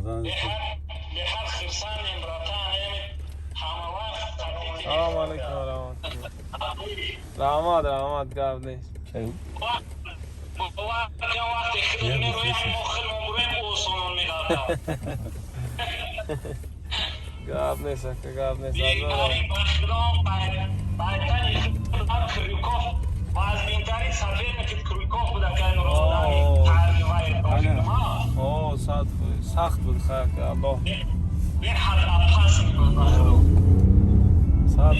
Беҳад хурсандем, братан, ҳама вақт. Салом алейкум ва раҳматуллоҳ. Раҳмат, раҳмат, гап нест. Вақте худо мероям, мо худмон буроем, осонон мегардад. Гап нест, ака, гап нест. Беҳтарин, ба худо, байтани худам Крюков вазминтарин соперник Крюков буда, кай Нурулло таргивай. О, сад сахт буд, хай, ака, Аллоҳ. Беҳад опасный буд, ба худо. Сад.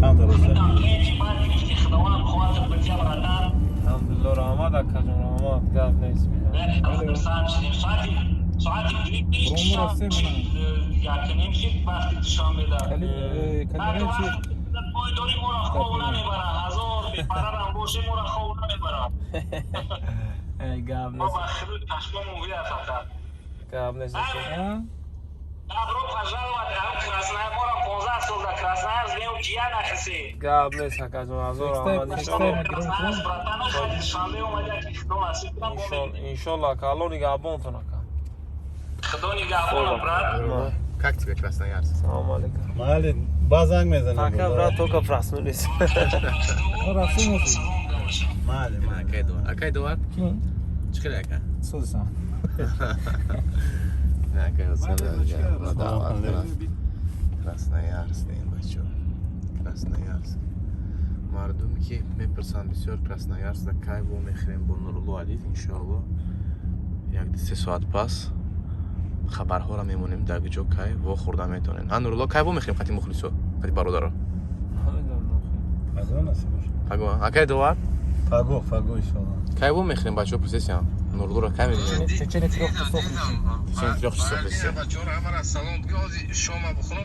Камтар. Худам пенчи бад гирифти, Худованд қувватат битя, братан. Алҳамдулиллоҳ, раҳмат, акаҷон, раҳмат, гап нест. Хурсанд шудем. Соати 1:30 шид, вақти Душанбеда. Пойдори моро хоб намебарад, ҳазор бепарарам боше, моро хоб намебарад. Гап Мо нест. ба худо пашмомон вия фақат. Гап нест, ака. Добро пожаловать ам Краснояр, мора 15 сол да Красноярск меом, ҷия нахисе. Гап нест, акаҷон, ҳазор раҳмат, иншоллоҳ. Красноярск, братан, Душанбе омада, ки Худо насиб кунад. Иншоллоҳ, ака, Аллоҳ нигаҳбонтон, ака. Худо нигаҳбон, брат. Как тебе Красноярск? Салом алейкум. Майли, ба занг мезанем. Пока, брат, только проснулись. Майли, майли. Акай Довар. Акай Довар? Чӣ хеле, ака? Созисан. Не, акай даъват Красноярск, ин бачо. Красноярск. Мардуме ки мепурсанд бисёр, Красноярск да кай вомехӯрем бо Нурулло Алиев, иншоалло, як 3 соат пас хабарҳоро мемонем, дар куҷо, кай вохӯрда метавонем. Ҳа, Нурулло, кай вомехӯрем қати мухлисо, қати бародаро? Паго насиб бошад. Паго. Акай Довар? Паго, паго, иншоалло. Кай вомехӯрем? Бачаҳо пурсесиям, Нуруллоро кай мебинем? В течение 3 часов. В течение 3 часов. Бачаҳоро ҳамара салом бигӯ, ҳозир шома бихӯрам.